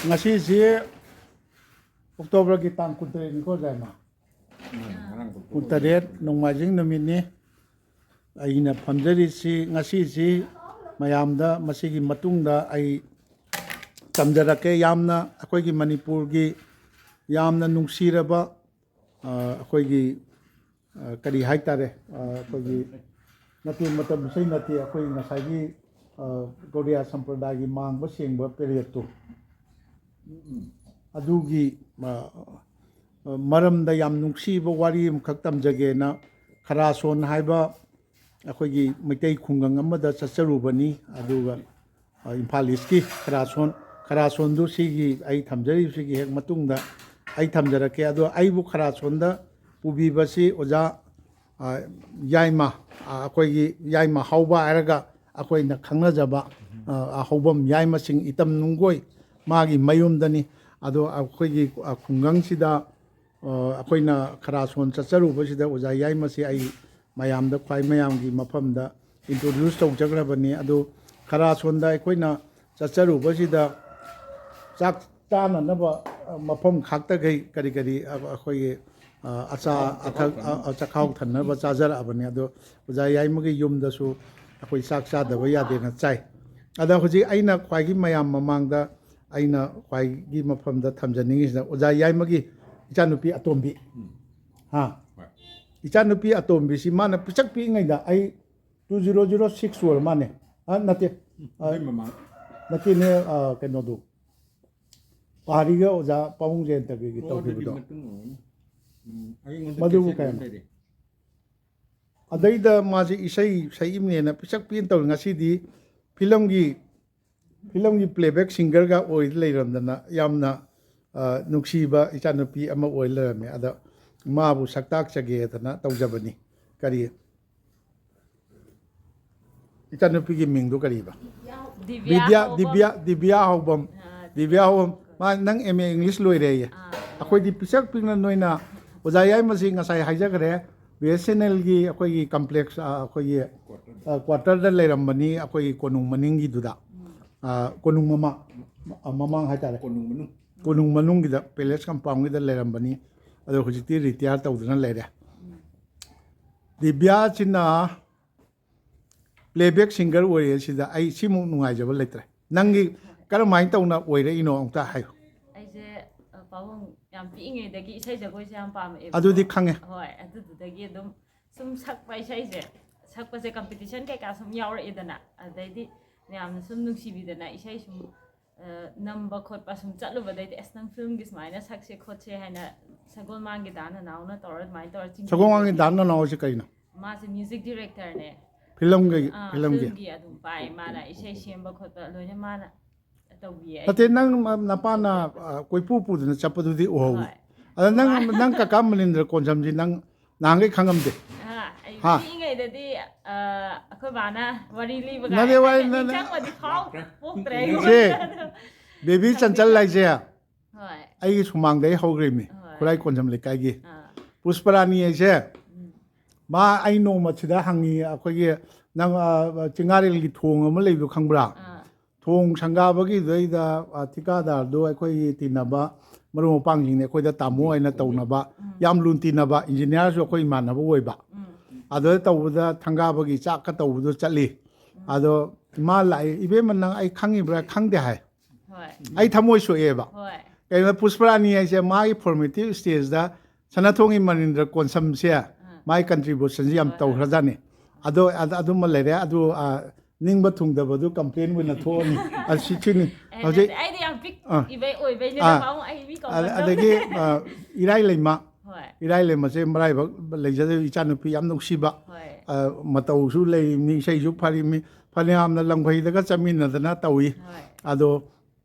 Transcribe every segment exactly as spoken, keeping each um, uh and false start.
ꯉꯁꯤꯁꯤ ꯑꯣꯛꯇꯣꯕꯔꯒꯤ ꯇꯥꯡ ꯀꯨꯟꯇꯔꯦꯠꯅꯤꯀꯣ, ꯖꯥꯏꯃ? ꯀꯨꯟꯇꯔꯦꯠ, ꯅꯣꯡꯃꯥꯏꯖꯤꯡ ꯅꯨꯃꯤꯠꯅꯤ꯫ ꯑꯩꯅ ꯐꯝꯖꯔꯤꯁꯤ ꯉꯁꯤꯁꯤ ꯃꯌꯥꯝꯗ ꯃꯁꯤꯒꯤ ꯃꯇꯨꯡꯗ ꯑꯩ ꯇꯝꯖꯔꯛꯀꯦ꯫ ꯌꯥꯝꯅ ꯑꯩꯈꯣꯏꯒꯤ ꯃꯅꯤꯄꯨꯔꯒꯤ ꯌꯥꯝꯅ ꯅꯨꯡꯁꯤꯔꯕ, ꯑ, ꯑꯩꯈꯣꯏꯒꯤ, ꯑ, ꯀꯔꯤ ꯍꯥꯏꯇꯥꯔꯦ, ꯑ, ꯑꯩꯈꯣꯏꯒꯤ ꯅꯠꯇꯦ, ꯃꯇꯝ ꯏꯁꯩ ꯅꯠꯇꯦ, ꯑꯩꯈꯣꯏ ꯉꯁꯥꯏꯒꯤ, ꯑ, ꯒꯧꯔꯤꯌꯥ ꯁꯝꯄ꯭ꯔꯗꯥꯏꯒꯤ ꯃꯥꯡꯕ ꯁꯦꯡꯕ ꯄꯦꯔꯦꯠꯇꯨ, ꯑꯗꯨꯒꯤ, ꯑ, ꯑ, ꯃꯔꯝꯗ ꯌꯥꯝ ꯅꯨꯡꯁꯤꯕ ꯋꯥꯔꯤ ꯑꯃꯈꯛ ꯇꯝꯖꯒꯦꯅ, ꯈꯔꯥꯁꯣꯟ ꯍꯥꯏꯕ ꯑꯩꯈꯣꯏꯒꯤ ꯃꯩꯇꯩ ꯈꯨꯡꯒꯪ ꯑꯃꯗ ꯆꯠꯆꯔꯨꯕꯅꯤ꯫ ꯑꯗꯨꯒ, ꯑ, ꯏꯝꯐꯥꯜ ꯏꯁꯀꯤ ꯈꯔꯥꯁꯣꯟ, ꯈꯔꯥꯁꯣꯟꯗꯨ ꯁꯤꯒꯤ ꯑꯩ ꯊꯝꯖꯔꯤꯕꯁꯤꯒꯤ ꯍꯦꯛ ꯃꯇꯨꯡꯗ ꯑꯩ ꯊꯝꯖꯔꯛꯀꯦ꯫ ꯑꯗꯣ ꯑꯩꯕꯨ ꯈꯔꯥꯁꯣꯟꯗ ꯄꯨꯕꯤꯕꯁꯤ ꯑꯣꯖꯥ, ꯑ, ꯌꯥꯏꯃ, ꯑ, ꯑꯩꯈꯣꯏꯒꯤ ꯌꯥꯏꯃ ꯍꯥꯎꯕ ꯍꯥꯏꯔꯒ ꯑꯩꯈꯣꯏꯅ ꯈꯪꯅꯖꯕ, ꯑ, ꯑ, ꯍꯧꯕꯝ ꯌꯥꯏꯃꯁꯤꯡ ꯏꯇꯝ ꯅꯨꯡꯒꯣꯏ ꯃꯥꯒꯤ ꯃꯌꯨꯝꯗꯅꯤ꯫ ꯑꯗꯣ ꯑꯩꯈꯣꯏꯒꯤ, ꯑ, ꯈꯨꯡꯒꯪꯁꯤꯗ ꯑ, ꯑꯩꯈꯣꯏꯅ ꯈꯔꯥꯁꯣꯟ ꯆꯠꯆꯔꯨꯕꯁꯤꯗ ꯑꯣꯖꯥ ꯌꯥꯏꯃꯁꯤ ꯑꯩ ꯃꯌꯥꯝꯗ, ꯈ꯭ꯋꯥꯏ ꯃꯌꯥꯝꯒꯤ ꯃꯐꯝꯗ introduce ꯇꯧꯖꯈ꯭ꯔꯕꯅꯤ꯫ ꯑꯗꯨ ꯈꯔꯥꯁꯣꯟꯗ ꯑꯩꯈꯣꯏꯅ ꯆꯠꯆꯔꯨꯕꯁꯤꯗ ꯆꯥꯛ ꯆꯥꯅꯅꯕ, ꯑ, ꯃꯐꯝ ꯈꯥꯛꯇꯈꯩ ꯀꯔꯤ ꯀꯔꯤ, ꯑ, ꯑꯩꯈꯣꯏꯒꯤ, ꯑ, ꯑꯆꯥ ꯑꯊꯛ, ꯑ, ꯑ, ꯆꯥꯛꯈꯥꯎ ꯊꯟꯅꯕ ꯆꯥꯖꯔꯛꯑꯕꯅꯤ꯫ ꯑꯗꯣ ꯑꯣꯖꯥ ꯌꯥꯏꯃꯒꯤ ꯌꯨꯝꯗꯁꯨ ꯑꯩꯈꯣꯏ ꯆꯥꯛ ꯆꯥꯗꯕ ꯌꯥꯗꯦꯅ ꯆꯥꯏ꯫ ꯑꯗ ꯍꯧꯖꯤꯛ ꯑꯩꯅ ꯈ꯭ꯋꯥꯏꯒꯤ ꯃꯌꯥꯝ ꯃꯃꯥꯡꯗ ꯑꯩꯅ ꯈ꯭ꯋꯥꯏꯒꯤ ꯃꯐꯝꯗ ꯊꯝꯖꯅꯤꯡꯉꯤꯁꯤꯅ ꯑꯣꯖꯥ ꯌꯥꯏꯃꯒꯤ ꯏꯆꯥꯅꯨꯄꯤ ꯑꯇꯣꯝꯕꯤ꯫ ꯎꯝ꯫ ꯍꯥ? ꯍꯣꯏ꯫ ꯏꯆꯥꯅꯨꯄꯤ ꯑꯇꯣꯝꯕꯤꯁꯤ ꯃꯥꯅ ꯄꯤꯁꯛ ꯄꯤꯛꯏꯉꯩꯗ ꯑꯩ two zero zero six ꯑꯣꯏꯔ ꯃꯥꯅꯦ꯫ ꯑ, ꯅꯠꯇꯦ꯫ ꯑ, ꯑꯗꯨꯏ ꯃꯃꯥꯡ꯫ ꯅꯠꯇꯦꯅꯦ, ꯑ, ꯀꯩꯅꯣꯗꯨ꯫ ꯄꯍꯥꯔꯤꯒ ꯑꯣꯖꯥ ꯄꯥꯕꯨꯡ ꯖꯌꯟꯇꯒꯤ ꯑꯣ, ꯑꯗꯨꯒꯤ ꯇꯧꯈꯤꯕꯗꯣ꯫ ꯃꯇꯨꯡ ꯑꯣꯏꯔꯝꯅꯤ꯫ ꯎꯝ, ꯑꯩꯉꯣꯟꯗ ꯃꯗꯨꯕꯨ cassette ꯀꯌꯥꯅꯣ? ꯑꯃ ꯂꯩꯔꯤ꯫ ꯑꯗꯩꯗ ꯃꯥꯁꯦ ꯏꯁꯩ ꯁꯛꯏꯕꯅꯦꯅ ꯄꯤꯁꯛ ꯄꯤꯛꯅ ꯇꯧꯔꯤ꯫ ꯉꯁꯤꯗꯤ ꯐꯤꯂꯝꯒꯤ, ꯐꯤꯂꯝꯒꯤ playback singerꯒ ꯑꯣꯏ ꯂꯩꯔꯝꯗꯅ ꯌꯥꯝꯅ, ꯑ, ꯅꯨꯡꯁꯤꯕ ꯏꯆꯥꯅꯨꯄꯤ ꯑꯃ ꯑꯣꯏ ꯂꯩꯔꯝꯃꯦ꯫ ꯑꯗ ꯃꯥꯕꯨ ꯁꯛꯇꯥꯛꯆꯒꯦꯗꯅ ꯇꯧꯖꯕꯅꯤ꯫ ꯀꯔꯤ? ꯏꯆꯥꯅꯨꯄꯤꯒꯤ ꯃꯤꯡꯗꯣ ꯀꯔꯤꯕ? ꯗꯤꯕ꯭ꯌꯥ ꯕꯤꯗ꯭ꯌꯥ, ꯍꯧꯕꯝ꯫ ꯗꯤꯕ꯭ꯌꯥ, ꯗꯤꯕ꯭ꯌꯥ ꯍꯧꯕꯝ꯫ ꯑꯥ, ꯗꯤꯕ꯭ꯌꯥ ꯍꯧꯕꯝ꯫ ꯃꯥ ꯅꯪ M A English ꯂꯣꯏꯔꯦꯌꯦ꯫ ꯑꯥ꯫ ꯑꯩꯈꯣꯏꯗꯤ ꯄꯤꯁꯛ ꯄꯤꯛꯅ ꯅꯣꯏꯅ ꯑꯣꯖꯥ ꯌꯥꯏꯃꯁꯤ ꯉꯁꯥꯏ ꯍꯥꯏꯖꯈ꯭ꯔꯦ, B S N Lꯒꯤ ꯑꯩꯈꯣꯏꯒꯤ complex, ꯑ, ꯑꯩꯈꯣꯏꯒꯤ, ꯑ, quarterꯗ ꯂꯩꯔꯝꯕꯅꯤ, ꯑꯩꯈꯣꯏꯒꯤ ꯀꯣꯅꯨꯡ ꯃꯅꯤꯡꯒꯤꯗꯨꯗ꯫ ꯎꯝ꯫ ꯑ, ꯀꯣꯅꯨꯡ ꯃꯃꯥꯡ, ꯑ, ꯃꯃꯥꯡ ꯍꯥꯏꯇꯥꯔꯦ꯫ ꯀꯣꯅꯨꯡ ꯃꯅꯨꯡ꯫ ꯀꯣꯅꯨꯡ ꯃꯅꯨꯡꯒꯤꯗ ꯄꯦꯂꯦꯁ ꯀꯝꯄꯥꯎꯟꯒꯤꯗ ꯂꯩꯔꯝꯕꯅꯤ꯫ ꯑꯗꯣ ꯍꯧꯖꯤꯛꯇꯤ ꯔꯤꯇꯤꯌꯥꯔ ꯇꯧꯗꯅ ꯂꯩꯔꯦ꯫ ꯗꯤꯕ꯭ꯌꯥꯁꯤꯅ ꯄ꯭ꯂꯦꯕꯦꯛ ꯁꯤꯡꯒꯔ ꯑꯣꯏꯔꯦ꯫ ꯁꯤꯗ ꯑꯩ ꯁꯤꯃꯨꯛ ꯅꯨꯡꯉꯥꯏꯖꯕ ꯂꯩꯇ꯭ꯔꯦ꯫ ꯅꯪꯒꯤ ꯀꯔꯝꯍꯥꯏꯅ ꯇꯧꯅ ꯑꯣꯏꯔꯛꯏꯅꯣ ꯑꯃꯨꯛꯇ ꯍꯥꯏꯌꯨ꯫ ꯑꯩꯁꯦ, ꯑ, ꯄꯥꯕꯨꯡ ꯌꯥꯝ ꯄꯤꯛꯏꯉꯩꯗꯒꯤ ꯏꯁꯩ ꯖꯒꯣꯏꯁꯦ ꯌꯥꯝ ꯄꯥꯝꯃꯛꯑꯦꯕꯀꯣ꯫ ꯑꯗꯨꯗꯤ ꯈꯪꯉꯦ꯫ ꯍꯣꯏ, ꯑꯗꯨꯗꯨꯗꯒꯤ ꯑꯗꯨꯝ ꯁꯨꯝ ꯁꯛꯄ ꯏꯁꯩꯁꯦ, ꯁꯛꯄꯁꯦ ꯀꯝꯄꯤꯇꯤꯁꯟ ꯀꯩꯀꯥ ꯁꯨꯝ ꯌꯥꯎꯔꯛꯑꯦꯗꯅ, ꯑꯗꯩꯗꯤ ꯃꯌꯥꯝꯅ ꯁꯨꯝ ꯅꯨꯡꯁꯤꯕꯤꯗꯅ ꯏꯁꯩ ꯁꯨꯝ, ꯑ, ꯅꯝꯕ ꯈꯣꯠꯄ ꯁꯨꯝ ꯆꯠꯂꯨꯕꯗꯩꯗꯤ, "ꯑꯁ, ꯅꯪ ꯐꯤꯂꯝꯒꯤ ꯁꯨꯃꯥꯏꯅ ꯁꯛꯁꯦ ꯈꯣꯠꯁꯦ" ꯍꯥꯏꯅ ꯁꯒꯣꯜ ꯃꯥꯡꯒꯤ ꯗꯥ ꯅꯅꯥꯎꯅ ꯇꯧꯔ ꯑꯗꯨꯃꯥꯏꯅ ꯇꯧꯔ ꯆꯤꯡꯈꯠꯂꯛꯑꯦ꯫ ꯁꯒꯣꯜ ꯃꯥꯡꯒꯤ ꯗꯥ ꯅꯅꯥꯎ ꯍꯥꯏꯁꯦ ꯀꯩꯅꯣ? ꯃꯥꯁꯦ ꯃ꯭ꯌꯨꯖꯤꯛ ꯗꯤꯔꯦꯛꯇꯔꯅꯦ꯫ ꯐꯤꯂꯝꯒꯤ, ꯑꯥ, ꯐꯤꯂꯝꯒꯤ꯫ ꯐꯤꯂꯝꯒꯤ ꯑꯗꯨꯝ ꯄꯥꯏ꯫ ꯃꯥꯅ ꯏꯁꯩ ꯁꯦꯝꯕ ꯈꯣꯠꯄ ꯂꯣꯏꯅ ꯃꯥꯅ ꯇꯧꯕꯤꯌꯦ꯫ ꯅꯠꯇꯦ, ꯅꯪ ꯃ-, ꯅꯄꯥꯅ, ꯑ, ꯀꯣꯏꯄꯨ ꯄꯨꯗꯅ ꯆꯠꯄꯗꯨꯗꯤ ꯎꯍꯧꯋꯤ꯫ ꯍꯣꯏ꯫ ꯑꯗ ꯅꯪ, ꯅꯪ ꯀꯀꯥ ꯃꯅꯤꯟꯗ꯭ꯔ ꯀꯣꯟꯖꯝꯁꯤ ꯅꯪ ꯅꯍꯥꯟꯈꯩ ꯈꯪꯉꯝꯗꯦ? ꯑꯥ, ꯑꯩ ꯍꯥ? ꯄꯤꯛꯏꯉꯩꯗꯗꯤ, ꯑ, ꯑꯩꯈꯣꯏ ꯕꯥꯅ ꯋꯥꯔꯤ ꯂꯤꯕꯒ ꯅꯠꯇꯦ, ꯋꯥꯔꯤ ꯍꯥꯏꯐꯦꯠ ꯅ-, ꯅ-, ꯅꯤꯡꯁꯤꯡꯕꯗꯤ ꯐꯥꯎ-, ꯄꯣꯛꯇ꯭ꯔꯦ ꯁꯦ, ꯑꯩꯉꯣꯟꯗ꯫ ꯑꯗꯣ ꯕꯦꯕꯤ ꯆꯟꯆꯜ ꯍꯥꯏꯁꯦ ꯍꯣꯏ꯫ ꯑꯩꯒꯤ ꯁꯨꯃꯥꯡꯗꯩ ꯍꯧꯈ꯭ꯔꯤꯕꯅꯤ, ꯍꯣꯏ꯫ ꯈꯨꯔꯥꯏ ꯀꯣꯟꯖꯝ ꯂꯩꯀꯥꯏꯒꯤ꯫ ꯑꯥ꯫ ꯄꯨꯁꯄꯔꯥꯅꯤ ꯍꯥꯏꯁꯦ, ꯎꯝ꯫ ꯃꯥ ꯑꯩ ꯅꯣꯡꯃ ꯁꯤꯗ ꯍꯪꯉꯤ, ꯑꯩꯈꯣꯏꯒꯤ ꯅꯪ, ꯑ, ꯆꯤꯡꯉꯥꯔꯦꯜꯒꯤ ꯊꯣꯡ ꯑꯃ ꯂꯩꯕꯗꯣ ꯈꯪꯕ꯭ꯔꯥ? ꯑꯥ꯫ ꯊꯣꯡ ꯁꯪꯒꯥꯕꯒꯤꯗꯩꯗ, ꯑ, ꯊꯤꯀꯥꯗꯥꯔꯗꯣ ꯑꯩꯈꯣꯏꯒꯤ ꯇꯤꯟꯅꯕ ꯃꯔꯨꯞ ꯃꯄꯥꯡꯁꯤꯡꯅꯦ, ꯑꯩꯈꯣꯏꯗ ꯇꯥꯃꯣ ꯍꯥꯏꯅ ꯇꯧꯅꯕ, ꯎꯝ꯫ ꯌꯥꯝ ꯂꯨꯅ ꯇꯤꯟꯅꯕ, ꯏꯟꯖꯤꯅꯤꯌꯥꯔꯁꯨ ꯑꯩꯈꯣꯏ ꯏꯃꯥꯟꯅꯕ ꯑꯣꯏꯕ꯫ ꯎꯝ꯫ ꯑꯗꯨꯗ ꯇꯧꯕꯗ ꯊꯪꯒꯥꯕꯒꯤ ꯆꯥꯛꯀ ꯇꯧꯕꯗꯣ ꯆꯠꯂꯤ꯫ ꯎꯝ꯫ ꯑꯗꯣ ꯏꯃꯥ ꯂꯥꯛꯑꯦ, "ꯏꯕꯦꯝꯃ, ꯅꯪ ꯑꯩ ꯈꯪꯉꯤꯕ꯭ꯔꯥ?" "ꯈꯪꯗꯦ" ꯍꯥꯏ꯫ ꯍꯣꯏ꯫ ꯑꯩ ꯊꯃꯣꯏ ꯁꯣꯛꯑꯦꯕ꯫ ꯍꯣꯏ꯫ ꯀꯩꯅꯣ, ꯄꯨꯁꯄꯔꯥꯅꯤ ꯍꯥꯏꯁꯦ ꯃꯥꯒꯤ ꯐꯣꯔꯃꯦꯇꯤꯚ ꯁ꯭ꯇꯦꯖꯇ ꯁꯅꯥꯊꯣꯡꯒꯤ ꯃꯅꯤꯟꯗ꯭ꯔ ꯀꯣꯟꯁꯝꯁꯦ ꯑꯥ꯫ ꯃꯥꯒꯤ ꯀꯟꯇ꯭ꯔꯤꯕ꯭ꯌꯨꯁꯟꯁꯦ ꯌꯥꯝ ꯍꯣꯏ, ꯍꯣꯏ꯫ ꯇꯧꯈ꯭ꯔꯖꯥꯠꯅꯤ꯫ ꯑꯗꯣ ꯑꯗ-, ꯑꯗꯨꯃ ꯂꯩꯔꯦ꯫ ꯑꯗꯨ, ꯑ, ꯅꯤꯡꯕ ꯊꯨꯡꯗꯕꯗꯨ ꯀꯝꯄ꯭ꯂꯦꯟ ꯑꯣꯏꯅ ꯊꯣꯛꯑꯅꯤ꯫ ꯑ, ꯁꯤ, ꯁꯤꯅꯤ꯫ ꯑꯦ, ꯍꯧꯖꯤꯛ ꯅꯠꯇꯦ, ꯑꯩꯗꯤ ꯌꯥꯝ ꯑꯥ꯫ ꯄꯤꯛꯏꯕꯩ ꯑꯣꯏꯕꯩꯅꯤꯗ, ꯑꯥ꯫ ꯄꯥꯕꯨꯡ, ꯑꯩ ꯃꯤ ꯑ-, ꯀꯧꯕ ꯑꯗꯒꯤ, ꯅꯠꯇꯕ꯫ ꯑ, ꯏꯔꯥꯏ ꯂꯩꯃ꯫ ꯍꯣꯏ꯫ ꯏꯔꯥꯏ ꯂꯩꯃꯁꯦ ꯃꯔꯥꯏꯕꯛ ꯂꯩꯖꯗꯕ ꯏꯆꯥꯅꯨꯄꯤ ꯌꯥꯝ ꯅꯨꯡꯁꯤꯕ꯫ ꯍꯣꯏ꯫ ꯑ, ꯃꯇꯧꯁꯨ ꯂꯩꯔꯤꯕꯅꯤ, ꯏꯁꯩꯁꯨ ꯐꯔꯤꯕꯅꯤ, ꯐꯅꯌꯥꯝꯅ ꯂꯝꯈꯩꯗꯒ ꯆꯠꯃꯤꯟꯅꯗꯅ ꯇꯧꯏ꯫ ꯍꯣꯏ꯫ ꯑꯗꯣ,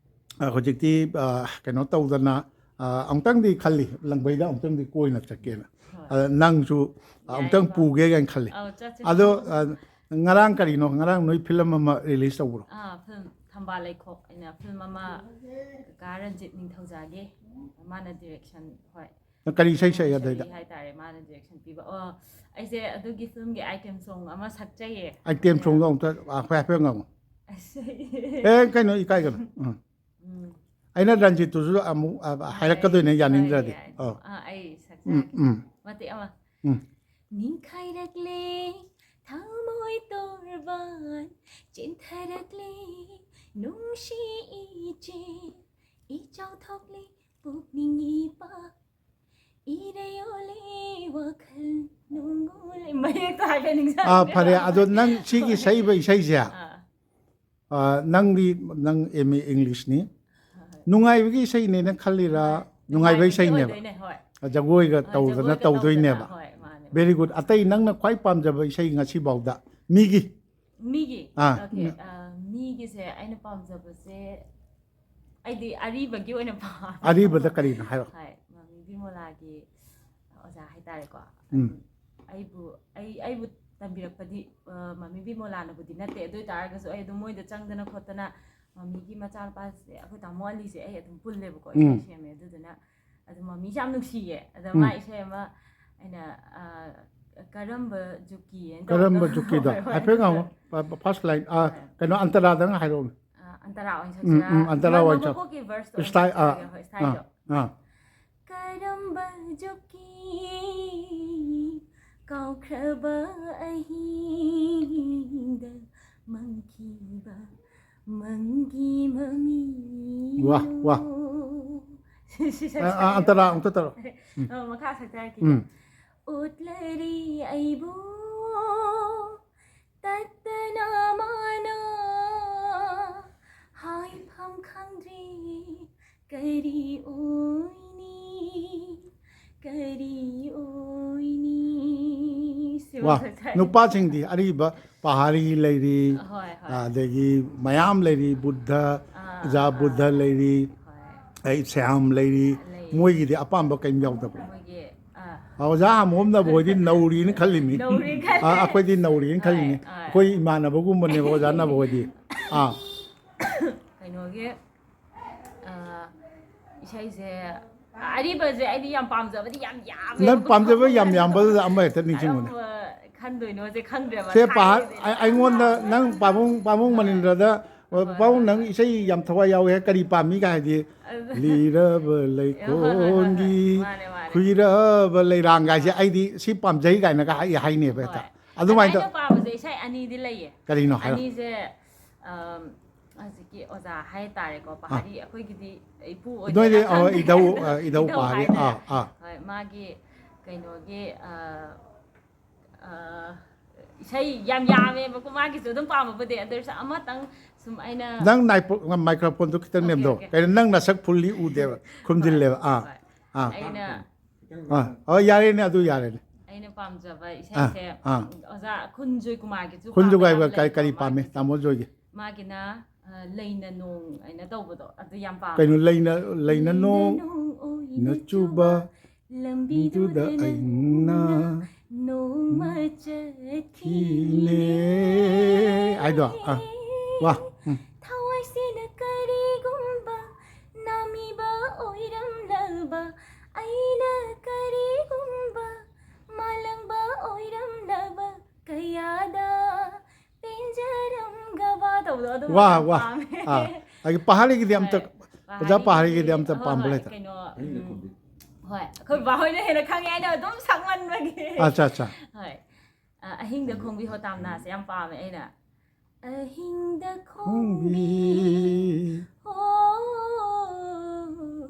ꯑ, ꯍꯧꯖꯤꯛꯇꯤ, ꯑ, ꯀꯩꯅꯣ ꯇꯧꯗꯅ, ꯑ, ꯑꯃꯨꯛꯇꯪꯗꯤ ꯈꯜꯂꯤ, ꯂꯝꯈꯩꯗ ꯑꯃꯨꯛꯇꯪꯗꯤ ꯀꯣꯏꯅ ꯆꯠꯀꯦꯅ꯫ ꯍꯣꯏ꯫ ꯑ, ꯅꯪꯁꯨ ꯌꯥꯏ, ꯑꯃꯨꯛꯇꯪ ꯄꯥꯎ꯫ ꯄꯨꯒꯦ ꯀꯥꯏꯅ ꯈꯜꯂꯤ꯫ ꯑꯧ, ꯆꯠꯁꯦ, ꯑꯗꯣ, ꯄꯥꯎ꯫ ꯑ, ꯉꯔꯥꯡ ꯀꯔꯤꯅꯣ? ꯉꯔꯥꯡ ꯅꯣꯏ ꯐꯤꯂꯝ ꯑꯃ ꯔꯤꯂꯤꯁ ꯇꯧꯕ꯭ꯔꯣ? ꯑꯥ, ꯐꯤꯂꯝ ꯊꯝꯕꯥꯜ ꯂꯩꯈꯣꯛ ꯑꯩꯅ ꯐꯤꯂꯝ ꯑꯃ ꯀꯥ ꯔꯟꯖꯤꯠ ꯅꯤꯡꯊꯧꯖꯥꯒꯤ ꯃꯥꯅ ꯗꯤꯔꯦꯛꯁꯟ, ꯍꯣꯏ꯫ ꯅꯪ ꯀꯔꯤ ꯏꯁꯩ ꯁꯛꯏ ꯃꯣꯍꯦꯁꯔꯤ ꯑꯗꯩꯗ? ꯍꯥꯏꯇꯥꯔꯦ, ꯃꯥꯅ ꯗꯤꯔꯦꯛꯁꯟ ꯄꯤꯕ꯫ ꯑꯣ, ꯑꯩꯁꯦ ꯑꯗꯨꯒꯤ ꯐꯤꯂꯝꯒꯤ ꯑꯥꯏꯇꯦꯝ ꯁꯣꯡ ꯑꯃ ꯁꯛꯆꯩꯌꯦ꯫ ꯑꯥꯏꯇꯦꯝ ꯁꯣꯡꯗꯣ ꯑꯃꯨꯛꯇ, ꯑ, ꯑꯩꯈꯣꯏ ꯍꯥꯏꯐꯦꯠ ꯉꯥꯡꯉꯣ꯫ ꯑꯦ, ꯀꯩꯅꯣ, ꯏꯀꯥꯏꯒꯅꯨ꯫ ꯎꯝ꯫ ꯎꯝ꯫ ꯑꯩꯅ ꯔꯟꯖꯤꯠꯇꯨꯁꯨ ꯑꯃꯨꯛ, ꯑ, ꯍꯥꯏꯔꯛꯀꯗꯣꯏꯅꯦ, ꯌꯥꯅꯤꯡꯗ꯭ꯔꯗꯤ꯫ ꯌꯥꯏ, ꯌꯥꯏ꯫ ꯑꯧ꯫ ꯑꯥ, ꯑꯩ ꯎꯝ, ꯁꯛꯆꯒꯦ꯫ ꯎꯝ꯫ ꯃꯇꯦꯛ ꯑꯃ꯫ ꯎꯝ꯫ ꯅꯤꯡꯈꯥꯏꯔꯛꯂꯦ ꯊꯃꯣꯏ ꯇꯣꯔꯕꯥꯟ, ꯆꯦꯟꯊꯔꯛꯂꯦ ꯅꯨꯡꯁꯤ ꯏꯆꯦ, ꯏꯆꯥꯎ ꯊꯣꯛꯂꯦ ꯄꯨꯛꯅꯤꯡ ꯏꯄꯥ, ꯏꯔꯩ ꯑꯣꯜꯂꯦ ꯋꯥꯈꯜ ꯅꯨꯡꯉꯨꯜꯂꯦ꯫ ꯃꯌꯦꯛꯇꯣ ꯍꯥꯏꯐꯦꯠ ꯅꯤꯡꯁꯤꯡꯉꯦ꯫ ꯑꯥ, ꯐꯔꯦ꯫ ꯑꯗꯣ ꯅꯪ ꯁꯤꯒꯤ ꯁꯛꯏꯕ ꯏꯁꯩꯁꯦ, ꯑꯥ꯫ ꯑꯥ, ꯅꯪꯗꯤ, ꯅꯪ M A English ꯅꯤ꯫ ꯍꯣꯏ, ꯍꯣꯏ꯫ ꯅꯨꯡꯉꯥꯏꯕꯒꯤ ꯏꯁꯩꯅꯦꯅ ꯈꯜꯂꯤꯔꯥ? ꯍꯣꯏ꯫ ꯅꯨꯡꯉꯥꯏꯕ ꯅꯨꯡꯉꯥꯏꯕꯒꯤ ꯏꯁꯩꯅꯦꯕ? ꯑꯣꯏꯗꯣꯏꯅꯦ, ꯍꯣꯏ꯫ ꯖꯒꯣꯏꯒ ꯑꯥ, ꯇꯧꯗꯅ ꯖꯒꯣꯏꯒ ꯇꯧꯗꯣꯏꯅꯦꯕ? ꯇꯧꯗꯅ, ꯍꯣꯏ, ꯃꯥꯅꯦ꯫ Very good꯫ ꯑꯇꯩ ꯅꯪꯅ ꯈ꯭ꯋꯥꯏ ꯄꯥꯝꯖꯕ ꯏꯁꯩ ꯉꯁꯤꯐꯥꯎꯗ ꯃꯤꯒꯤ? ꯃꯤꯒꯤ? ꯑꯥ꯫ Okay, ꯎꯝ꯫ ꯑꯥ, ꯃꯤꯒꯤꯁꯦ ꯑꯩꯅ ꯄꯥꯝꯖꯕꯁꯦ, ꯑꯩꯗꯤ ꯑꯔꯤꯕꯒꯤ ꯑꯣꯏꯅ ꯄꯥꯝꯃꯦ꯫ ꯑꯔꯤꯕꯗ ꯀꯔꯤꯅꯣ ꯍꯥꯏꯔꯣ? ꯍꯣꯏ, ꯃꯃꯤ ꯕꯤꯃꯣꯂꯥꯒꯤ ꯑꯣꯖꯥ ꯍꯥꯏꯇꯥꯔꯦꯀꯣ꯫ ꯎꯝ꯫ ꯑꯩꯕꯨ, ꯑꯩ, ꯑꯩꯕꯨ ꯇꯝꯕꯤꯔꯛꯄꯗꯤ, ꯑ, ꯃꯃꯤ ꯕꯤꯃꯣꯂꯥꯅꯕꯨꯗꯤ ꯅꯠꯇꯦ, ꯑꯗꯨ ꯑꯣꯏ ꯇꯥꯔꯒꯁꯨ ꯑꯩ ꯑꯗꯨꯝ ꯃꯣꯏꯗ ꯆꯪꯗꯅ ꯈꯣꯠꯇꯅ, ꯃꯃꯤꯒꯤ ꯃꯆꯥꯅꯨꯄꯥꯁꯦ, ꯑꯩꯈꯣꯏ ꯇꯥꯃꯣ ꯑꯂꯤꯁꯦ ꯑꯩ ꯑꯗꯨꯝ ꯄꯨꯜꯂꯦꯕꯀꯣ, ꯎꯝ꯫ ꯏꯁꯩ ꯁꯦꯝꯃꯦ꯫ ꯑꯗꯨꯗꯨꯅ ꯑꯗꯨ ꯃꯃꯤꯁꯦ ꯌꯥꯝ ꯅꯨꯡꯁꯤꯌꯦ꯫ ꯑꯗ ꯎꯝ꯫ ꯃꯥ ꯏꯁꯩ ꯑꯃ ꯑꯩꯅ, ꯑ, ꯀꯔꯝꯕ ꯖꯨꯛꯀꯤ ꯍꯥꯏꯅ ꯀꯔꯝꯕ ꯇꯧꯕꯗꯣ? ꯖꯨꯛꯀꯤꯗꯣ? ꯍꯣꯏ, ꯍꯣꯏ, ꯍꯥꯏꯐꯦꯠ ꯍꯣꯏ꯫ ꯉꯥꯡꯉꯣ꯫ ꯐ-, first line, ꯑ, ꯍꯣꯏ꯫ ꯀꯩꯅꯣ, ꯑꯟꯇꯔꯥꯗꯪ ꯍꯥꯏꯔꯛꯎꯅꯦ꯫ ꯑ, ꯑꯟꯇꯔꯥ ꯑꯣꯏꯅ ꯎꯝ, ꯁꯛꯁꯤꯔꯥ? ꯎꯝ, ꯑꯟꯇꯔꯥ ꯃ-, ꯑꯣꯏꯅ ꯁꯛ-, ꯃꯀꯣꯛꯀꯤ verse ꯇꯣ ꯑꯣꯏꯅ style, ꯑꯥ, ꯁꯛꯆꯔꯒꯦ, ꯍꯣꯏ, style ꯑꯥ, ꯗꯣ꯫ ꯑꯥ꯫ ꯀꯔꯝꯕ ꯖꯨꯛꯀꯤ ꯀꯥꯎꯈ꯭ꯔꯕ ꯑꯍꯤꯡꯗ ꯃꯪꯈꯤꯕ ꯃꯪꯒꯤ ꯃꯃꯤ ꯋꯥ, ꯋꯥ꯫ ꯁꯤ, ꯁꯤ ꯑꯥ, ꯑꯥ, ꯁꯛꯆꯔꯒꯦ꯫ ꯑꯟꯇꯔꯥ ꯑꯃꯨꯛꯇ ꯇꯧꯔꯣ꯫ ꯎꯝ꯫ ꯑ, ꯃꯈꯥ ꯁꯛꯆꯔꯛꯀꯦ꯫ ꯎꯝ꯫ ꯎꯠꯂꯔꯤ ꯑꯩꯕꯨ ꯇꯠꯇꯅ ꯃꯥꯅ ꯍꯥꯏꯐꯝ ꯈꯪꯗ꯭ꯔꯦ꯫ ꯀꯔꯤ ꯑꯣꯏꯅꯤ, ꯀꯔꯤ ꯑꯣꯏꯅꯤ? ꯁꯤꯃ ꯋꯥ, ꯁꯛꯆꯔꯤ꯫ ꯅꯨꯄꯥꯁꯤꯡꯗꯤ ꯑꯔꯤꯕ ꯄꯍꯥꯔꯤ ꯂꯩꯔꯤ, ꯍꯣꯏ, ꯍꯣꯏ꯫ ꯑꯗꯒꯤ ꯃꯌꯥꯝ ꯂꯩꯔꯤ, ꯕꯨꯗꯙ, ꯑꯥ, ꯑꯣꯖꯥ ꯑꯥ, ꯕꯨꯗꯙ ꯑꯥ꯫ ꯂꯩꯔꯤ, ꯍꯣꯏ꯫ ꯑꯩ ꯁ꯭ꯌꯥꯝ ꯂꯩꯔꯤ, ꯂꯩ꯫ ꯃꯣꯏꯒꯤꯗꯤ ꯑꯄꯥꯝꯕ ꯀꯔꯤꯝ ꯌꯥꯎꯗꯕ꯭ꯔꯣ? ꯃꯣꯏꯒꯤ, ꯑꯥ꯫ ꯑꯣꯖꯥ ꯑꯃꯣꯝꯅꯕ ꯍꯣꯏꯗꯤ ꯅꯧꯔꯤꯅ ꯈꯜꯂꯤꯃꯤ꯫ ꯅꯧꯔꯤ ꯈꯜꯂꯤ꯫ ꯑꯥ, ꯑꯩꯈꯣꯏꯗꯤ ꯅꯧꯔꯤꯅ ꯈꯜꯂꯤꯅꯤ꯫ ꯍꯣꯏ, ꯍꯣꯏ꯫ ꯑꯩꯈꯣꯏ ꯏꯃꯥꯟꯅꯕꯒꯨꯝꯕꯅꯦꯕ ꯑꯣꯖꯥ ꯅꯕ ꯍꯣꯏꯗꯤ꯫ ꯑꯥ꯫ ꯀꯩꯅꯣꯒꯤ, ꯑꯥ, ꯏꯁꯩꯁꯦ, ꯑꯔꯤꯕꯁꯦ ꯑꯩꯗꯤ ꯌꯥꯝ ꯄꯥꯝꯖꯕꯗꯤ ꯌꯥꯝ ꯌꯥꯝꯃꯦꯕꯀꯣ꯫ ꯅꯪ ꯄꯥꯝꯖꯕ ꯌꯥꯝ ꯌꯥꯝꯕꯗꯨꯗ ꯑꯃ ꯍꯦꯛꯇ ꯅꯤꯡꯁꯤꯡꯉꯨꯅꯦ꯫ ꯑꯔꯝꯕ ꯈꯟꯗꯣꯏꯅꯣꯁꯦ ꯈꯪꯗ꯭ꯔꯦꯕ꯫ ꯁꯦ ꯄꯥꯍꯜ ꯑꯩ- ꯑꯩꯉꯣꯟꯗ ꯅꯪ ꯄꯥꯕꯨꯡ ꯄꯥꯕꯨꯡ ꯃꯅꯤꯟꯗ꯭ꯔꯗ ꯄꯥꯕꯨꯡ ꯅꯪ ꯏꯁꯩ ꯌꯥꯝ ꯊꯋꯥꯏ ꯌꯥꯎꯋꯦ ꯍꯥꯏ, ꯀꯔꯤ ꯄꯥꯝꯃꯤꯒ ꯍꯥꯏꯗꯤ ꯂꯤꯔꯕ ꯂꯩꯀꯣꯟꯒꯤ ꯃꯥꯅꯦ, ꯃꯥꯅꯦ꯫ ꯈꯨꯏꯔꯕ ꯂꯩꯔꯥꯡꯒꯥꯏꯁꯦ ꯑꯩꯗꯤ ꯁꯤ ꯄꯥꯝꯖꯩ ꯀꯥꯏꯅꯒ ꯍꯥꯏ ꯍꯥꯏꯅꯦꯕ ꯍꯦꯛꯇ꯫ ꯍꯣꯏ꯫ ꯑꯗꯨꯃꯥꯏꯅ ꯑꯩꯅ ꯄꯥꯝꯕꯁꯦ ꯏꯁꯩ ꯑꯅꯤꯗꯤ ꯂꯩꯌꯦ꯫ ꯀꯔꯤꯅꯣ ꯍꯥꯏꯔꯣ꯫ ꯑꯅꯤꯁꯦ ꯑꯝ, ꯍꯧꯖꯤꯛꯀꯤ ꯑꯣꯖꯥ ꯍꯥꯏꯇꯥꯔꯦꯀꯣ, ꯄꯍꯥꯔꯤ ꯑꯩꯈꯣꯏꯒꯤꯗꯤ ꯏꯄꯨ ꯅꯣꯏꯗꯤ ꯑꯣꯏꯗꯣꯏꯔꯥ ꯑꯣ, ꯈꯪꯗꯦ꯫ ꯏꯙꯧ ꯑ, ꯏꯙꯧ ꯄꯍꯥꯔꯤ꯫ ꯍꯥꯏꯗꯣꯏꯔꯥ? ꯑꯥ ꯑꯥ ꯍꯣꯏ, ꯃꯥꯒꯤ ꯀꯩꯅꯣꯒꯤ ꯑ, ꯑ, ꯏꯁꯩ ꯌꯥꯝ ꯌꯥꯝꯃꯦꯕꯀꯣ ꯃꯥꯒꯤꯁꯨ ꯑꯗꯨꯝ ꯄꯥꯝꯕꯕꯨꯗꯤ, ꯑꯗꯨ ꯑꯣꯏꯔꯁꯨ ꯑꯃꯇꯪ ꯁꯨꯝ ꯑꯩꯅ ꯅꯪ ꯃꯥꯏꯀ꯭ꯔꯣꯐꯣꯟꯗꯣ ꯈꯤꯇꯪ Okay, ꯅꯦꯝꯗꯧ okay. ꯀꯩꯅꯣ ꯅꯪ ꯅꯁꯛ ꯐꯨꯜꯂꯤ ꯎꯗꯦꯕ ꯈꯨꯝꯖꯤꯜꯂꯦꯕ꯫ ꯑꯥ ꯍꯣꯏ꯫ ꯑꯥ ꯑꯩꯅ ꯑꯥ ꯑꯣ, ꯌꯥꯔꯦꯅꯦ, ꯑꯗꯨ ꯌꯥꯔꯦꯅꯦ꯫ ꯑꯩꯅ ꯄꯥꯝꯖꯕ ꯏꯁꯩꯁꯦ ꯑꯥ꯫ ꯑꯣꯖꯥ ꯈꯨꯟꯖꯣꯏ ꯀꯨꯃꯥꯔꯒꯤꯁꯨ ꯈꯨꯟꯖꯨ ꯄꯥꯝꯕ ꯌꯥꯝ ꯀꯥꯏꯕ ꯀꯔꯤ ꯂꯩꯀꯣ ꯀꯔꯤ ꯄꯥꯝꯃꯤ ꯃꯥꯒꯤꯁꯨ꯫ ꯇꯥꯃꯣ ꯖꯣꯏꯒꯤ? ꯃꯥꯒꯤꯅ ꯑ, ꯂꯩꯅ ꯅꯣꯡ ꯍꯥꯏꯅ ꯇꯧꯕꯗꯣ ꯑꯗꯨ ꯌꯥꯝ ꯄꯥꯝꯃꯦ꯫ ꯀꯩꯅꯣ ꯂꯩꯅ ꯂꯩꯅ ꯅꯣꯡ ꯑꯣꯏꯅ ꯅ ꯆꯨꯕ ꯃꯤꯗꯨꯗ ꯑꯩꯅ ꯅꯣꯡꯃ ꯆꯠꯈꯤꯅꯦ꯫ ꯈꯤꯅꯦ ꯍꯥꯏꯗꯣ꯫ ꯑꯥ ꯋꯥ ꯎꯝ꯫ ꯊꯋꯥꯏꯁꯤꯅ ꯀꯔꯤꯒꯨꯝꯕ ꯅꯥꯃꯤꯕ ꯑꯣꯏꯔꯝꯂꯕ, ꯑꯩꯅ ꯀꯔꯤꯒꯨꯝꯕ ꯃꯥꯂꯪꯕ ꯑꯣꯏꯔꯝꯂꯕ, ꯀꯌꯥꯗ ꯄꯦꯟꯖꯔꯝꯒꯕ ꯇꯧꯕꯗꯣ ꯑꯗꯨ ꯋꯥ ꯌꯥꯝ ꯋꯥ ꯄꯥꯝꯃꯦ꯫ ꯑꯥ ꯑꯗꯒꯤ ꯄꯍꯥꯔꯤꯒꯤꯗꯤ ꯑꯝꯇ ꯍꯣꯏ, ꯑꯣꯖꯥ ꯄꯍꯥꯔꯤꯒꯤꯗꯤ ꯑꯝꯇ ꯍꯣꯏ, ꯄꯥꯝꯕ ꯍꯣꯏ, ꯂꯩꯇ? ꯀꯩꯅꯣ ꯎꯝ, ꯍꯣꯏ, ꯑꯩꯈꯣꯏ ꯕꯥ ꯍꯣꯏꯅ ꯍꯦꯟꯅ ꯈꯪꯉꯦ ꯑꯩꯅ ꯑꯗꯨꯝ ꯁꯛꯃꯟꯕꯒꯤ꯫ ꯑꯠꯆꯥ ꯑꯠꯆꯥ꯫ ꯍꯣꯏ꯫ ꯑ, ꯑꯍꯤꯡꯗ ꯈꯣꯡꯕꯤ ꯍꯣ ꯇꯥꯝꯅꯥꯁꯦ ꯌꯥꯝ ꯄꯥꯝꯃꯦ ꯑꯩꯅ꯫ ꯑꯍꯤꯡꯗ ꯈꯣꯡꯕꯤ ꯈꯣꯡꯕꯤ ꯍꯣ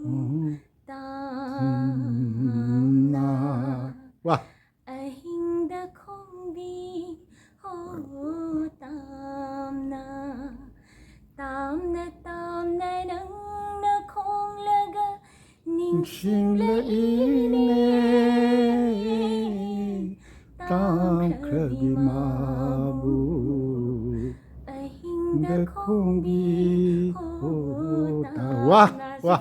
ꯎꯝ꯫ ꯇꯥꯝꯅꯥ꯫ ꯋꯥ ꯑꯍꯤꯡꯗ ꯈꯣꯡꯕꯤ ꯍꯣ ꯇꯥꯝꯅꯥ꯫ ꯇꯥꯝꯅ ꯇꯥꯝꯅ ꯅꯪꯅ ꯈꯣꯡꯂꯒ ꯅꯤꯡꯁꯤꯡꯂꯛꯏꯅꯦ꯫ ꯅꯤꯡꯁꯤꯡꯂꯛꯏꯅꯦ ꯇꯥꯝꯈ꯭ꯔꯕꯤ ꯃꯥꯕꯨ꯫ ꯑꯍꯤꯡꯗ ꯗ ꯈꯣꯡꯕꯤ ꯈꯣꯡꯕꯤ ꯍꯣ ꯍꯣ ꯇꯥ- ꯇꯥꯝꯅꯥ꯫ ꯋꯥ ꯋꯥ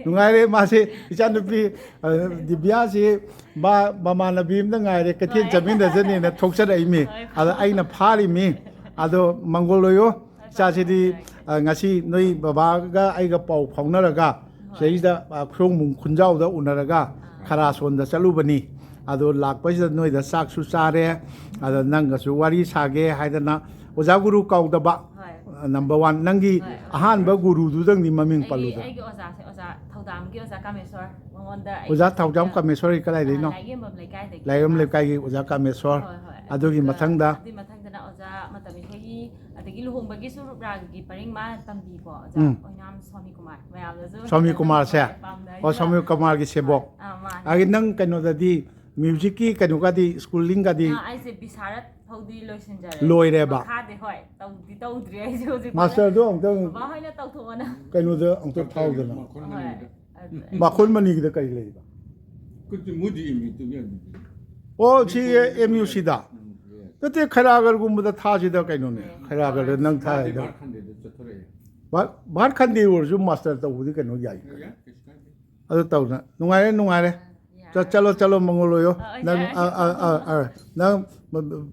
ꯅꯨꯡꯉꯥꯏꯔꯦ ꯃꯥꯁꯦ꯫ ꯏꯆꯥꯅꯨꯄꯤ ꯑ, ꯗꯤꯕ꯭ꯌꯥꯁꯤ ꯃꯥ ꯃꯃꯥꯟꯅꯕꯤ ꯑꯃꯗ ꯉꯥꯏꯔꯦ, ꯀꯩꯊꯦꯜ ꯍꯣꯏ꯫ ꯆꯠꯃꯤꯟꯅꯖꯅꯤꯅ ꯊꯣꯛꯆꯔꯛꯏꯃꯤ꯫ ꯍꯣꯏ꯫ ꯑꯗ ꯑꯩꯅ ꯐꯥꯔꯤꯃꯤ꯫ ꯑꯗꯣ ꯃꯪꯒꯣꯜ ꯑꯣꯏꯌꯣ꯫ ꯏꯆꯥꯁꯤꯗꯤ ꯑ, ꯉꯁꯤ ꯅꯣꯏ ꯕꯕꯥꯒ ꯑꯩꯒ ꯄꯥꯎ ꯐꯥꯎꯅꯔꯒ ꯁꯤꯗꯩꯁꯤꯗ ꯑ, ꯈꯨꯔꯣꯡꯕꯨꯡ ꯈꯨꯟꯖꯥꯎꯗ ꯎꯅꯔꯒ ꯈꯔꯥꯁꯣꯟꯗ ꯆꯠꯂꯨꯕꯅꯤ꯫ ꯑꯗꯣ ꯂꯥꯛꯄꯁꯤꯗ ꯅꯣꯏꯗ ꯆꯥꯛꯁꯨ ꯆꯥꯔꯦ, ꯑꯗ ꯅꯪꯒꯁꯨ ꯋꯥꯔꯤ ꯁꯥꯒꯦ ꯍꯥꯏꯗꯅ꯫ ꯑꯣꯖꯥ ꯒꯨꯔꯨ ꯀꯥꯎꯗꯕ, ꯍꯣꯏ꯫ number one, ꯅꯪꯒꯤ ꯍꯣꯏ, ꯍꯣꯏ꯫ ꯑꯍꯥꯟꯕ ꯒꯨꯔꯨꯗꯨꯗꯪꯗꯤ ꯃꯃꯤꯡ ꯑꯩꯒꯤ ꯄꯜꯂꯨꯗ꯫ ꯑꯩꯒꯤ ꯑꯣꯖꯥꯁꯦ ꯑꯣꯖꯥ ꯊꯧꯗꯥꯝꯒꯤ ꯑꯣꯖꯥ ꯀꯥꯃꯦꯁꯣꯔ, ꯃꯉꯣꯟꯗ ꯑꯩ ꯑꯣꯖꯥ ꯊꯧꯗꯥꯝ ꯑ, ꯀꯥꯃꯦꯁꯣꯔꯤ ꯀꯗꯥꯏꯗꯩꯅꯣ? ꯂꯥꯏꯔꯦꯝꯕꯝ ꯂꯩꯀꯥꯏꯗꯒꯤ꯫ ꯂꯥꯏꯔꯦꯝꯕꯝ ꯂꯩꯀꯥꯏꯒꯤ ꯑꯣꯖꯥ ꯀꯥꯃꯦꯁꯣꯔ꯫ ꯍꯣꯏ, ꯍꯣꯏ꯫ ꯑꯗꯨꯒꯤ ꯑꯗꯨꯒ ꯃꯊꯪꯗ? ꯑꯗꯨꯒꯤ ꯃꯊꯪꯗꯅ ꯑꯣꯖꯥ ꯃꯇꯝ ꯏꯁꯩꯒꯤ, ꯑꯗꯒꯤ ꯂꯨꯍꯣꯡꯕꯒꯤꯁꯨ ꯔꯨꯞ ꯔꯥꯒꯒꯤ ꯄꯔꯤꯡ ꯃꯥꯅ ꯇꯝꯕꯤꯀꯣ ꯑꯣꯖꯥ ꯎꯝ꯫ ꯑꯣꯏꯅꯥꯝ ꯁ꯭ꯋꯥꯃꯤ ꯀꯨꯃꯥꯔ꯫ ꯃꯌꯥꯝꯅꯁꯨ ꯁ꯭ꯋꯥꯃꯤ ꯐꯖꯅ ꯀꯨꯃꯥꯔꯁꯦ? ꯄꯥꯝꯅꯩ꯫ ꯑꯣ, ꯁ꯭ꯋꯥꯃꯤ ꯀꯨꯃꯥꯔꯒꯤ ꯁꯦꯕꯣꯛ꯫ ꯑꯥ, ꯃꯥꯅꯦ꯫ ꯑꯗꯒꯤ ꯅꯪ ꯀꯩꯅꯣꯗꯗꯤ, musicꯀꯤ ꯀꯩꯅꯣꯒꯗꯤ, schoolingꯒꯗꯤ? ꯑꯥ, ꯑꯩꯁꯦ ꯕꯤꯁꯥꯔꯠ ꯐꯥꯎꯗꯤ ꯂꯣꯏꯁꯤꯟꯖꯔꯦ꯫ ꯂꯣꯏꯔꯦꯕ? ꯃꯈꯥꯗꯤ ꯍꯣꯏ, ꯇꯧꯗꯤ ꯇꯧꯗ꯭ꯔꯤ ꯑꯩꯁꯦ ꯍꯧꯖꯤꯛ꯫ Masterꯗꯣ ꯑꯃꯨꯛꯇꯪ ꯕꯕꯥ ꯍꯣꯏꯅ ꯇꯧꯊꯣꯛꯑꯣꯅ꯫ ꯀꯩꯅꯣꯗ ꯑꯃꯨꯛꯇꯪ ꯊꯥꯎꯗꯅ꯫ ꯃꯈꯣꯟ ꯍꯣꯏ꯫ ꯃꯅꯤꯡꯗ꯫ ꯑꯗꯨ- ꯃꯈꯣꯟ ꯃꯅꯤꯒꯤꯗ ꯀꯔꯤ ꯂꯩꯕ? ꯀꯨꯠꯇꯤ ꯃꯨꯗꯤ ꯏꯃꯤꯠꯇꯨꯒꯤ ꯑꯗꯨꯗꯤ꯫ ꯑꯣ, ꯁꯤ MUCꯗ? ꯎꯝ, yes꯫ ꯅꯠꯇꯦ, ꯈꯩꯔꯥꯒꯔꯒꯨꯝꯕꯗ ꯊꯥꯁꯤꯗ ꯀꯩꯅꯣꯅꯦ꯫ ꯈꯩꯔꯥꯒꯔꯗ ꯅꯪ ꯃꯥꯗꯤ ꯊꯥꯏꯗꯣ꯫ ꯚꯥꯔꯠ ꯈꯟꯗꯦꯗ ꯆꯠꯊꯣꯔꯛꯑꯦ꯫ ꯚꯥꯔꯠ, ꯚꯥꯔꯠ ꯈꯟꯗꯦ ꯑꯣꯏꯔꯁꯨ master ꯇꯧꯕꯗꯤ ꯀꯩꯅꯣ ꯌꯥꯏ꯫ ꯌꯥꯏ, ꯀꯩꯁꯨ ꯀꯥꯏꯗꯦ꯫ ꯑꯗꯨ ꯇꯧꯅ ꯅꯨꯡꯉꯥꯏꯔꯦ, ꯅꯨꯡꯉꯥꯏꯔꯦ꯫ ꯆꯠ-, ꯆꯠꯂꯣ, ꯆꯠꯂꯣ, ꯃꯪꯒꯣꯜ ꯑꯣꯏꯌꯣ꯫ ꯑ, ꯅꯪ, ꯌꯥꯏ꯫ ꯑ, ꯑ, ꯑ, ꯑ, ꯅꯪ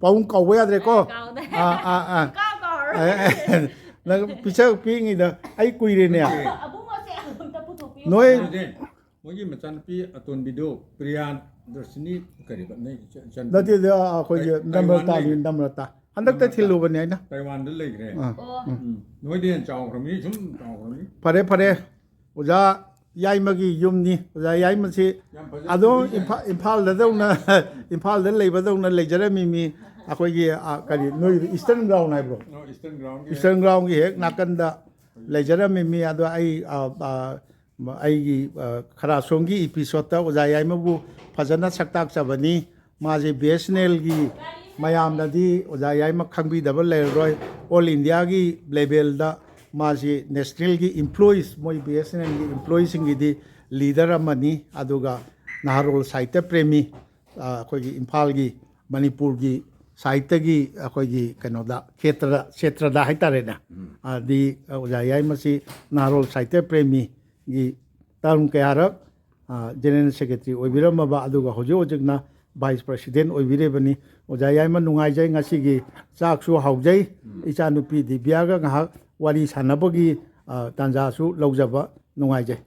ꯄꯥꯕꯨꯡ ꯀꯥꯎꯕ ꯌꯥꯗ꯭ꯔꯦꯀꯣ꯫ ꯀꯥꯎꯗꯦ꯫ ꯑꯥ, ꯑꯥ, ꯑꯥ꯫ ꯀꯥꯎ ꯀꯥꯎꯔꯣꯏ꯫ ꯑꯦ, ꯑꯦ, ꯅꯪ ꯄꯤꯁꯛ ꯄꯤꯛꯏꯉꯩꯗ ꯑꯩ ꯀꯨꯏꯔꯦꯅꯦ꯫ ꯑꯕꯨꯡꯉꯣꯁꯦ ꯑꯝꯇ ꯄꯨꯊꯣꯛꯄꯤꯌꯨ꯫ ꯅꯣꯏ ꯑꯗꯨꯗꯤ ꯃꯣꯏꯒꯤ ꯃꯆꯥꯅꯨꯄꯤ ꯑꯇꯣꯟꯕꯤꯗꯣ, ꯄ꯭ꯔꯤꯌꯥ ꯗꯔꯁꯤꯅꯤ ꯀꯔꯤꯕ ꯅꯣꯏ ꯏꯆꯟ-, ꯏꯆꯟ-, ꯅꯠꯇꯦꯗ, ꯑꯩꯈꯣꯏꯒꯤ ꯇꯥꯏ-, ꯅꯝꯔꯇꯥꯅꯤ, ꯇꯥꯏꯋꯥꯟꯗꯒꯤ꯫ ꯅꯝꯔꯇꯥ꯫ ꯍꯟꯗꯛꯇ ꯅꯝꯔꯇꯥ꯫ ꯊꯤꯜꯂꯨꯕꯅꯦ ꯑꯩꯅ꯫ ꯇꯥꯏꯋꯥꯟꯗ ꯂꯩꯈ꯭ꯔꯦ꯫ ꯑꯥ, ꯑꯣ꯫ ꯎꯝ꯫ ꯎꯝ꯫ ꯅꯣꯏꯗꯤ ꯍꯦꯟꯅ ꯆꯥꯎꯈ꯭ꯔꯕꯅꯤ, ꯁꯨꯝ ꯆꯥꯎꯈ꯭ꯔꯕꯅꯤ꯫ ꯐꯔꯦ, ꯐꯔꯦ꯫ ꯑꯣꯖꯥ ꯌꯥꯏꯃꯒꯤ ꯌꯨꯝꯅꯤ꯫ ꯑꯣꯖꯥ ꯌꯥꯏꯃꯁꯤ ꯌꯥꯝ ꯐꯖꯅ ꯑꯗꯨꯝ ꯇꯧꯕꯤꯔꯦ꯫ ꯏꯝꯐꯥ-, ꯏꯝꯐꯥꯜꯗꯗꯧꯅ, ꯏꯝꯐꯥꯜꯗ ꯂꯩꯕꯗꯧꯅ ꯂꯩꯖꯔꯝꯃꯤ ꯃꯤ꯫ ꯑꯩꯈꯣꯏꯒꯤ, ꯑ, ꯀꯔꯤ, ꯅꯣꯏ Eastern Ground ꯍꯥꯏꯕ꯭ꯔꯣ? ꯑꯣ, Eastern Groundꯒꯤ꯫ Eastern Groundꯒꯤ ꯍꯦꯛ ꯅꯥꯀꯟꯗ ꯂꯩꯖꯔꯝꯃꯤ ꯃꯤ꯫ ꯑꯗꯣ ꯑꯩ, ꯑ, ꯑ, ꯑꯩꯒꯤ, ꯑ, ꯈꯔ ꯑꯁꯣꯝꯒꯤ episodeꯇ ꯑꯣꯖꯥ ꯌꯥꯏꯃꯕꯨ ꯐꯖꯅ ꯁꯛꯇꯥꯛꯆꯕꯅꯤ꯫ ꯃꯥꯁꯦ BSNLꯒꯤ, ꯃꯌꯥꯝꯅꯗꯤ ꯑꯣꯖꯥ ꯌꯥꯏꯃ ꯈꯪꯕꯤꯗꯕ ꯂꯩꯔꯔꯣꯏ꯫ All Indiaꯒꯤ levelꯗ ꯃꯥꯁꯤ nationalꯒꯤ employees, ꯃꯣꯏ BSNLꯒꯤ employeeꯁꯤꯡꯒꯤꯗꯤ leader ꯑꯃꯅꯤ꯫ ꯑꯗꯨꯒ ꯅꯍꯥꯔꯣꯜ ꯁꯥꯍꯤꯇ꯭ꯌ ꯄ꯭ꯔꯦꯃꯤ, ꯑ, ꯑꯩꯈꯣꯏꯒꯤ ꯏꯝꯐꯥꯜꯒꯤ, ꯃꯅꯤꯄꯨꯔꯒꯤ ꯁꯥꯍꯤꯇ꯭ꯌꯒꯤ ꯑꯩꯈꯣꯏꯒꯤ ꯀꯩꯅꯣꯗ, ꯈꯦꯇ꯭ꯔ, ꯈꯦꯇ꯭ꯔꯗ ꯍꯥꯏꯇꯥꯔꯦꯅꯦ꯫ ꯑꯗꯤ ꯑꯣꯖꯥ ꯌꯥꯏꯃꯁꯤ ꯅꯍꯥꯔꯣꯜ ꯁꯥꯍꯤꯇ꯭ꯌ ꯄ꯭ꯔꯦꯃꯤꯒꯤ term ꯀꯌꯥꯔꯛ, ꯑ, general secretary ꯑꯣꯏꯕꯤꯔꯝꯃꯕ, ꯑꯗꯨꯒ ꯍꯧꯖꯤꯛ ꯍꯧꯖꯤꯛꯅ vice president ꯑꯣꯏꯕꯤꯔꯤꯕꯅꯤ꯫ ꯑꯣꯖꯥ ꯌꯥꯏꯃ, ꯅꯨꯡꯉꯥꯏꯖꯩ ꯉꯁꯤꯒꯤ ꯆꯥꯛꯁꯨ ꯍꯥꯎꯖꯩ꯫ ꯏꯆꯥꯅꯨꯄꯤ ꯗꯤꯕ꯭ꯌꯥꯒ ꯉꯥꯏꯍꯥꯛ ꯋꯥꯔꯤ ꯁꯥꯟꯅꯕꯒꯤ, ꯑ, ꯇꯥꯟꯖꯥꯁꯨ ꯂꯧꯖꯕ ꯅꯨꯡꯉꯥꯏꯖꯩ꯫